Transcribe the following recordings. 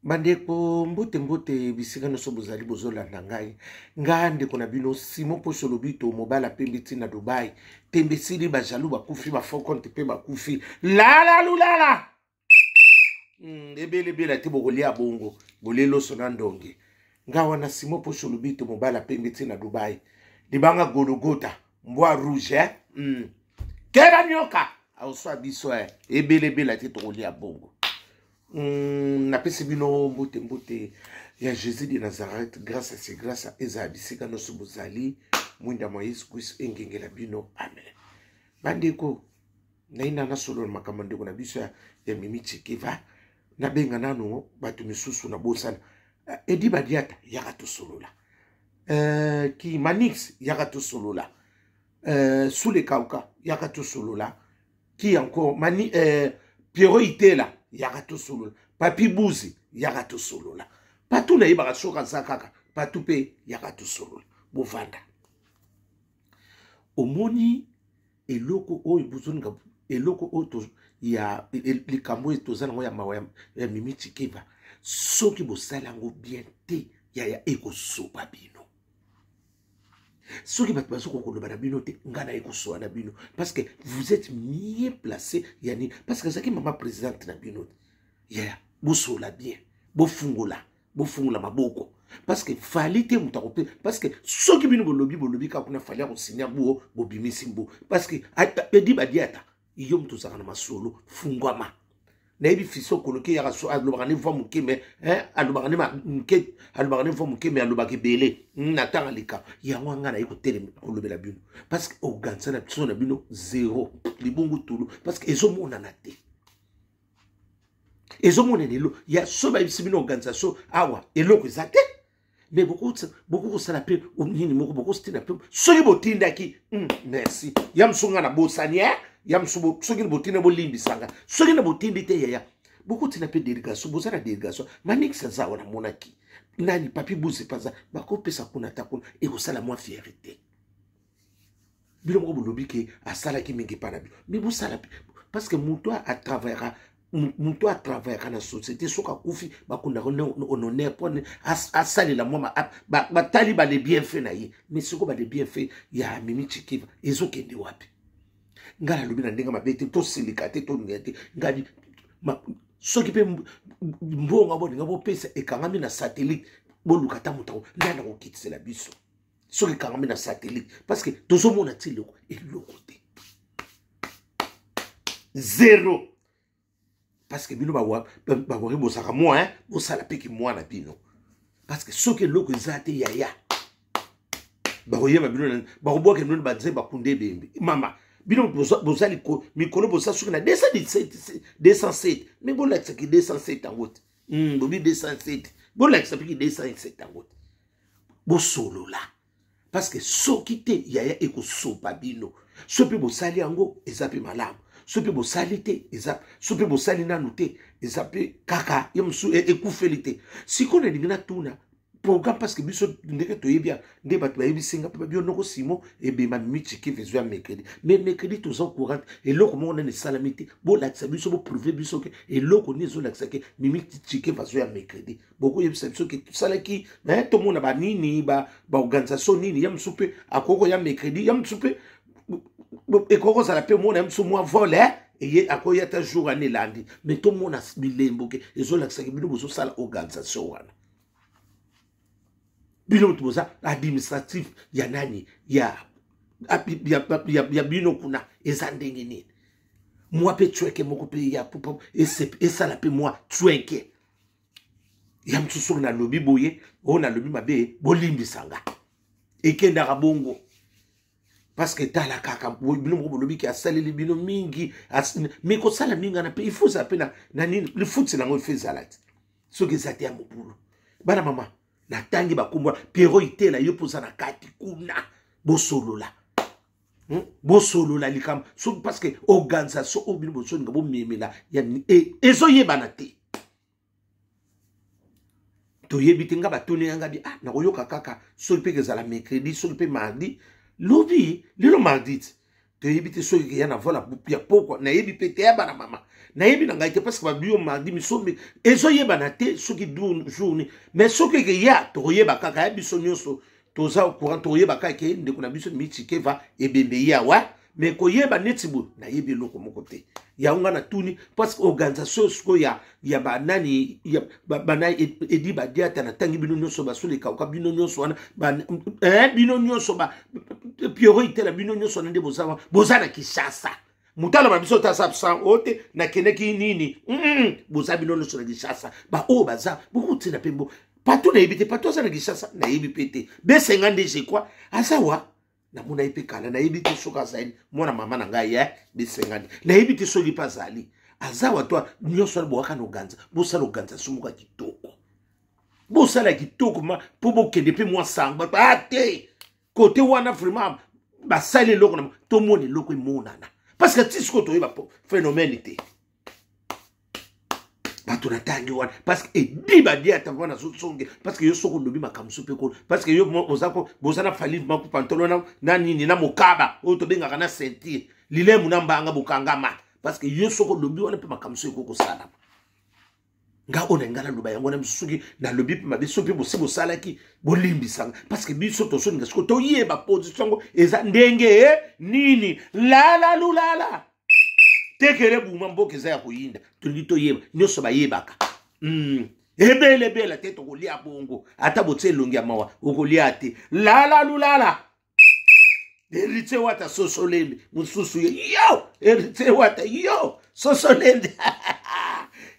Bandeko, mbote mbote bisika nyonso bozali bozolanda ngai. Ngai ndeko na bino Simon Poso Lobito, mobala pembe ti na Dubai. Tembe esili, bajaloux bakufi, bafaux compte mpe bakufi. Lala lulala ebele ebele te, bokolia bongo bolie loso na ndonge. Ngai wana Simon Poso Lobito, mobala pembe ti na Dubai. Libanga Gologota, mbwa rouge, eh? Keba nyoka aoswa biso, eh? Ebele ebele te, tokolia bongo. Napesi bino mbote mbote ya Jésus de Nazareth. Grâce à ses grâce ezala bisika nyonso bozali. Mwinda mwa Yesu Kristo engengela bino, amen. Bandeko, naina nasolola makambo ndeko na biso ya Mimi Tshikeva. Nabenga nano bato misusu na bosana. Edi Badiata, yaka tosolola. Ki Manix, yaka tosolola. Sule Kauka, yaka tosolola. Qui encore? Mani, Pierrot Itela, yaka tosolola. Papi Buzi, yaka tosolola. Patu nayebaka soki aza kaka Patu mpe, yaka tosolola. Bovanda, omoni eloko oyo bozolinga, eloko oyo ya likambo oyo toza nango ya mawa ya Mimi Tshikeva, soki bosali yango bien te, yaya, ekosopa bino. Soki bato bazokoka koloba na bino te, ngai naye kosoa na bino, parce que vous êtes mieux placé ya nini, parce que azalaki mama présidente na bino. Yaya, bosola bien, bofungola, bofungola maboko, parce que Fally te moto akope. Parce que soki bino bolobi, bolobi kaka kuna, Fally akosinya buo, bobimisi mbo. Parce que Edi Badiata, yo moto ozalaka na masolo, fungwama. Nayebi fiso koloki yaka so alobaka ne voix moke, mais alobaka ne moke, alobaka ne voix moke, mais alobaka ebele na ntango aleka yango. Nga naye kotelema kolobela bino, parce que organisa na biso na bino zéro libungu tulu, parce que ezomonana te, ezomonana elo ya so bayebisi bino organisation awa, eloko eza te. Mais bokoki kosala mpe nini moko, bokotinda mpe. Soki botindaki, merci. Ya mosu nga na bosani, ya mosu soki botinda, bolimbisanga. Soki na botindi te, yaya, bokotinda mpe délégation. Boza na délégation, Manix aza awa, namonaki nani, Papi Buzi mpe bakopesa kuna. Ata kuna ekosala mwa fierté. Bino moko bolobi ke asalaki mingi mpa na bino, mais bosala mpe, parce que moto atravaillera, moto atravaillaka na société, soki akufi, bakundaka honneur mpo asalela mwa batali bale bienfait na ye. Mais sikoyo bale bienfait ya Mimi Tshikeva ezokende wapi? Ngai nalobi na ndenge mabe te, tosilika te, tolinga te. Ngai soki mpe mbongo bolinga bopesa ekangami na satellite, boluka ata moto ngai na kokitisela biso. Soki ekangami na satellite, parce que tozomona ti eloko, eloko te, zéro. Parce que bino bakoki bozalaka mwa, bosala mpeki mwana bino, parce que soki eloko eza te, yaya, bakoyeba bino, bakobwaka bino banze, bakunda ebembe. Mama, bino boza mikolo, boza soki na 217, 207, mais bolakisaki 207 yango te. Bobi 207, bolakisa mpeki 207 yango te. Bosolola, parce que soki te, yaya, ekosopa bino. So mpe bosali yango, eza mpe malamu. So mpe bosali te, eza so mpe bosali nanu te, eza mpe kaka ye mosusu ekufeli te. Sikoyo nalingi natuna programme, parce que biso ndenge toyebi nde bato bayebisi nga mpe babi noko Simo, ebema Mimi Tshikeva ezwa ya mercredi. Mais mercredi toza courant, eloko moko nani esalami te. Bolakisa biso, boprouve biso ke eloko nini ezolakisa ke Mimi Tshikeva azwa ya mercredi. Bokoyebisa biso ke tosalaki, tomona banini, baorganisation nini. Ya mosusu mpe akoki koya mercredi, ya mosusu mpe ekoki kozala mpe mona ya mosusu mwa vol eye akoya ata jour wana elandi. Mais tomona bilembo ke ezolakisaki bino bozosala organisation wana. Bino moto boza administratif ya nani ya bino kuna, eza ndenge nini? Mwa mpe tsweke moko mpe ya esala mpe mwa tsweke ya mosusu. Soki nalobi boye, oyo nalobi mabe, bolimbisanga. Ekendaka bongo, parce que tala kaka bino moko bolobi ke asaleli bino mingi. Mais kosala mingi wana mpe, il faut ozala mpe na nini, lifuti nango il faut ezala te. Soki eza te, ya mobulu. Bana mama, natangi bakombo. Piero Itela, yo mpo oza na kati kuna, bosolola, Bosolola likambo so, parce que organisation oyo bino bozolinga bomemela ezoyebana te, toyebi te. Nga batuni yanga bi, ah, nakoyoka kaka soki mpe ezala mercredi, soki mpe mardi. Lobi lelo mardi ti. Toyebi te soki ekeya na vola ya pokwa, nayebi mpe te. Ya bana mama, nayebi na ngai te, parce que babio mardi misombi ezoyebana te soki jour nini. Mais soki ekeya, tokoyeba kaka. Ya biso nyonso toza au courant, tokoyeba kaka ke ndeko na biso Michikeva ebembe ye awa. Mais koyeba neti boye, nayebi eloko moko te. Yango nga natuni, parce que organisation sikoyo ya banani, ya bana Edi Badiata, natangi bino nyonso, Basula Ekauka, bino nyonso wana, bino nyonso, Piero Itela, bino nyonso wana nde boza, boza na Kinshasa. Moto aloba biso ta absent oyo te, nakendeki nini. Boza bino nyonso na Kinshasa, baoyo baza bokotina mpe mbo Patu, nayebi te. Patu aza na Kinshasa, nayebi mpe te. Besenga nde, je crois, aza wa, namona ye mpe kala, nayebi te soki azali mwana mama na ngai. Ye besengani, nayebi te soki mpe azali, aza wa. To nyonso wana bowaka na oganza, bosala organisation moko ya kitoko, bosala kitoko mpo bokende mpe mwa sango bato a te kote wana. Vraiment basali eloko na tomona eloko emonana, parce que ti sikoyo toyeba phénomène te. Bato natangi wana, parce que Edi Badiata wana azosonge, parce que yo soki olobi makambo so mpe kolo, parce que yo boza na Fally mako pantalon na nini na mokaba oyo tobengaka na ceinture lilemu na mbanga bokangama, parce que yo soki olobi wana mpe makambo so ekoki kosalama. Nga oyo na ngai naloba yango wana. Soki nalobi mpe mabe, soki mpe bosi bosalaki, bolimbisanga, parce que biso tozolinga sikoyo toyeba position yango eza ndenge nini. Lala lulala tekele buma, mboka eza ya koyinda, tolingi toyeba nyonso bayebaka. Ebele ebele te, tokolia bongo. Ata botie elongi ya mawa, okolia te. Lala lulala, Héritier Wata sosolembi mosusu ye yo, Héritier Wata yo sosolembi,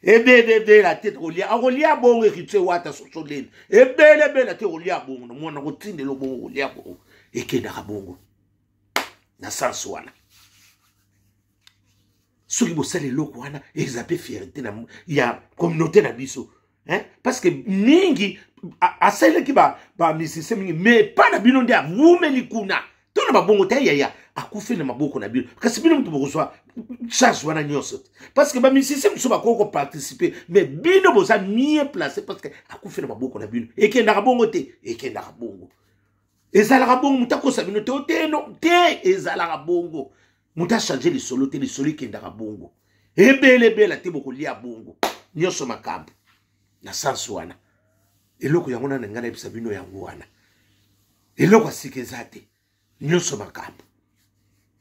ebele ebele te, tokolia, akolia bongo. Héritier Wata sosolembi, ebele ebele te, kolia bongo. Na mwana kotindela bongo, kolia bongo, ekendaka bongo na sens wana. Soki bosala eloko wana, eza mpe fierté ya communauté na biso, hein? Parce que mingi asalelaki bamusicien ba mingi, mais epa na bino nde awumeli kuna to na babongo te. Yaya akufi na maboko na bino, kasi bino moto bokozwa charge wana nyonso te, parce que bamusicien mosusu bakoki koparticiper, mais bino boza mieux placé, parce que akufi na maboko na bino. Ekendaka bongo te, ekendaka bongo, ezalaka bongo. Moto akosa bino te, te, no te, ezalaka bongo. Moto achange lisolo te, lisolo ekendaka bongo. Ebele ebele te, bokolia bongo nyonso, makambo na sens wana. Eloko yango nana ngai nayebisa bino yango wana, eloko ya sika eza te, nyonso makambo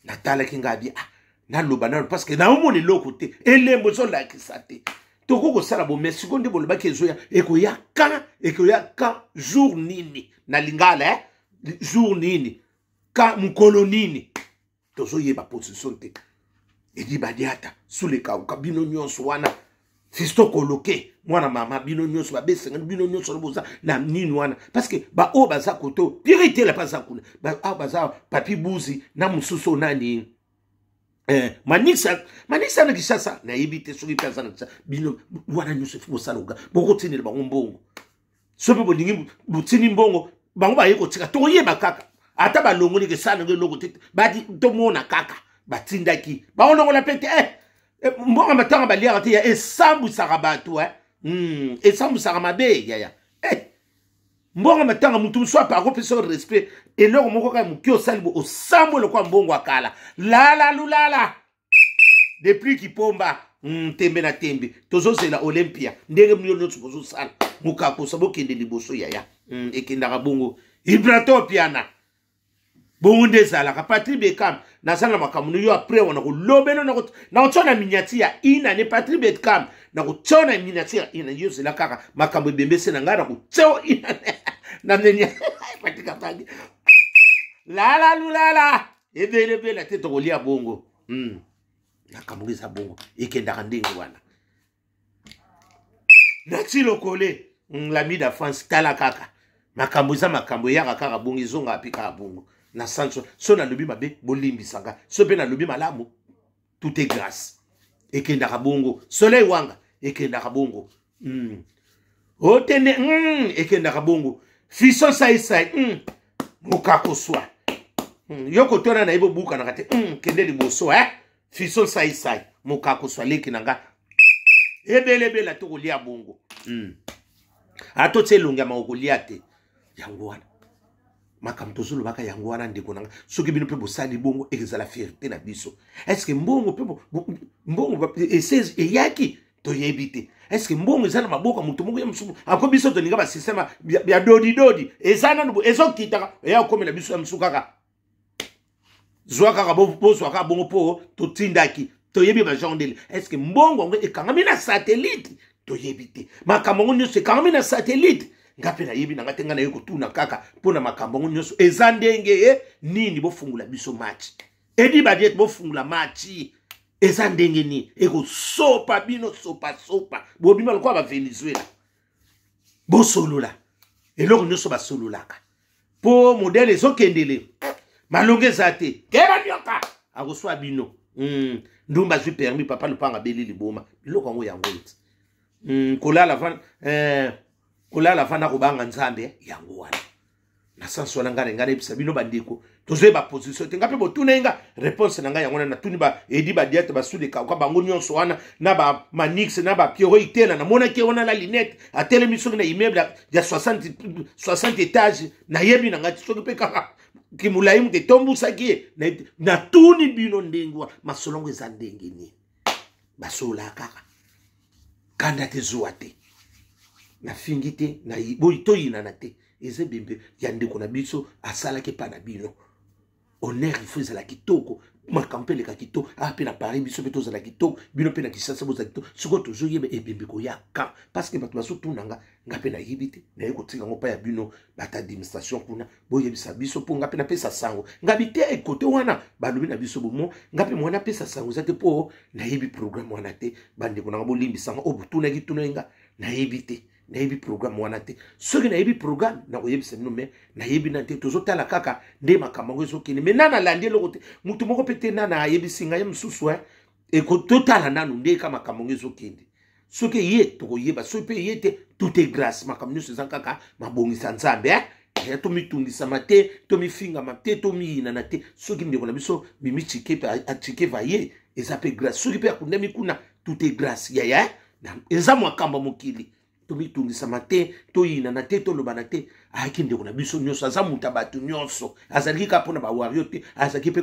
natalaki ngai abi ah, naloba nano, parce que naomona eloko te, elembo ezolakisa te. Tokoki kosala bo, mais sikoyo nde bolobaki ezoya, ekoya kan, ekoya kan, jour nini na lingala, eh? Jour nini ka, mokolo nini, tozoyeba position te. Edi Badiata, Sulekauka, bino nyonso wana, Fisto Koloke, mwana mama, bino nyonso babesengani, bino nyonso wana boza na nini wana, parce que baoyo baza koto piri tela mpe aza kuna, baoyo baza Papi Buzi na mosusu oyo nani, Manisa, Manisa na Kinshasa, nayebi te soki mpe aza na Kinshasa. Bino wana nyonso efi bosala oga, bokotindela bango mbongo. So mpe bolingi botindi mbongo, bango baye kotika, tokoyeba kaka. Ata balongoli kesala nango eloko te, badi tomona kaka batindaki bakolongola mpe te. Mbongo matanga baliaka te, ya esambwisaka bato, eh. Esambwisaka mabe yaya. Mbongo matanga, motu mosusu apa akopesa yo respect, eloko moko kaka moke osali bo osambwe lokola mbongo ya kala. Lala lulala depuis Kipomba, tembe na tembe, tozozela Olympia. Ndenge bino nyonso bozosala mokakosa, bokende liboso yaya. Ekendaka bongo, Ibrato Piana, bongo nde ezalaka. Patrik Bekam, naza na makambo no yo après wana kolobelo, nakotia na miniature ya inane. Patrik Bekam, nakotia na miniature ya inane, yo zela kaka makambo ebembese na ngai, nakotia inane na menia. Patrik apangi lala lulala, ebele ebele te, tokolia bongo. Makambo eza bongo, ekendaka ndenge wana. Nati Lokole, l'ami da France, tala kaka makambo eza, makambo eyaka kaka bongo, ezongaka mpe kaka bongo na sanso. So nalobi mabe, bolimbisanga. So mpe nalobi malamu, tout est grâce. Ekendaka bongo, Soleil Wanga, ekendaka bongo. Otene, ekendaka bongo. Fiso saisai, mokakoswa, yo kotona na ye, bobukanaka te, kende liboso, eh? Fiso saisai, mokakoswa, leki na nga, ebele ebele te, kolia bongo. Atotia elongi ya mako, kolia te, yango wana. Makambo tozolobaka yango wana, ndeko na nga. Soki bino mpe bosali bongo, ekozala fierté na biso. Est-ce mbongo mpe mbongo ese eyaki, toyebi te. Est-ce mbongo eza na maboko ya moto moko ya mosusu ako? Biso tolinga basystème ya dodidodi, eza nanu ezokitaka, eya kokomela biso ya mosusu kaka. Zwa kaka, bozwa kaka bongo mpo totindaki, toyebi bagenre ndele. Est-ce mbongo yango ekangami na satellite? Toyebi te. Makambo yango nyonso ekangami na satellite, nga mpe nayebi na nga te. Nga naye kotuna kaka mpo na makambo yango nyonso eza ndenge ye nini. Bofungula biso match, edi badiete, bofungula match, eza ndenge nini? Ekosopa bino sopasopa, bobima lokola Bavenezuela. Bosolola eloko nyonso basololaka mpo modele ezokendele, malongo eza te. Keba, nyoka akoswa bino. Ndumba azwi permis, papa lupanga abeli liboma. Biloko yango yango eti kolala va eh, kolala vanda kobanga Nzambe. Yango wana na sens wana ngai ngai nayebisa bino bandeko, tozoyeba position te. Ngai mpe botuna ye nga, réponse na ngai yango wana. Natuni ba Edi Badiate, Basude Kauka, bango nyonso wana na Bamanix na Bapiero Itela. Namonaki wana na lunette, atelemi soki na immeuble ya 60 étage. Nayebi na ngai te soki mpe kaka kimolai moto etombusaki ye. Natuni bino ndenge wana, masolongo eza ndenge nini? Basololaka kaka, kanda te, zuwa te, nafingi te, boyi toyinana te. Eza ebembe ya ndeko na biso, asalaki epa na bino honneur. Il faut ezala kitoko, makambo mpe eleka kitoko. Ah, mpe na Paris biso mpe tozala kitoko, bino mpe na Kinshasa bozala kitoko. Sikoyo tozoyeba ebembe koya kan, parce que bato bazotuna nga, nga mpe nayebi te. Naye kotika yango mpa ya bino bato administration kuna, boyebisa biso mpo nga mpe napesa sango. Nga bi te ekote wana balobi na biso bomo, nga mpe mwana apesa sango eza te mpo nayebi programme wana te. Bandeko nanga, bolimbisanga oyo botunaki tunaki nga, nayebi te, nayebi programme wana te. Soki nayebi programme, nakoyebisa bino, mais nayebi na te. Tozotala kaka nde makambo yango ezokende, mais nana alandi eloko te, motu moko mpe te nana ayebisi ngai ye mosusu. Totala nanu nde ka makambo yango ezokende. Soki eye, tokoyeba. Soki mpe eye te, tout est grâce. Makambo nyonso eza kaka mabongisa Nzambe, eh? Ya tomitungisama te, tomifingama te, tomiyinana te. Soki ndeko na biso Mimi Tshikeva ye, eza mpe grâce. Soki mpe akundami kuna, tout est grâce, yaya. Eza makambo ya mokili, tomitungisama te, toyinana te, tolobana te. Ayaki ndeko na biso nyonso, aza moto ya bato nyonso, azalaki kaka mpona bawario te, azalaki mpe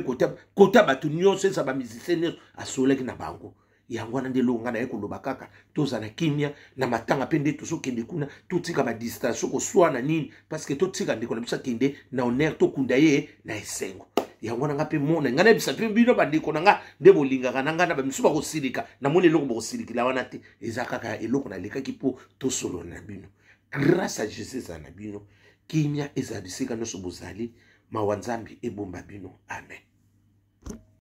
kota bato nyonso, eza bamusicien nyonso asololaki na bango. Yango wana nde eloko ngai naye koloba kaka, tozala kimia na matanga mpe nde tozokende kuna, totika badistraction, koswana nini, parce que totika ndeko na biso akende na honneur, tokunda ye na esengo. Yango wana nga mpe mona ngai nayebisa mpe bino bandeko na nga nde bolingaka na ngai na bamisu bakosilika. Namoni eloko bokosilikila wana te, eza kaka eloko nalekaki mpo tosolola na bino. Grâce à Jésus ezala na bino, kimia ezala bisika nyonso bozali, mawa Nzambe ebomba bino. Amen.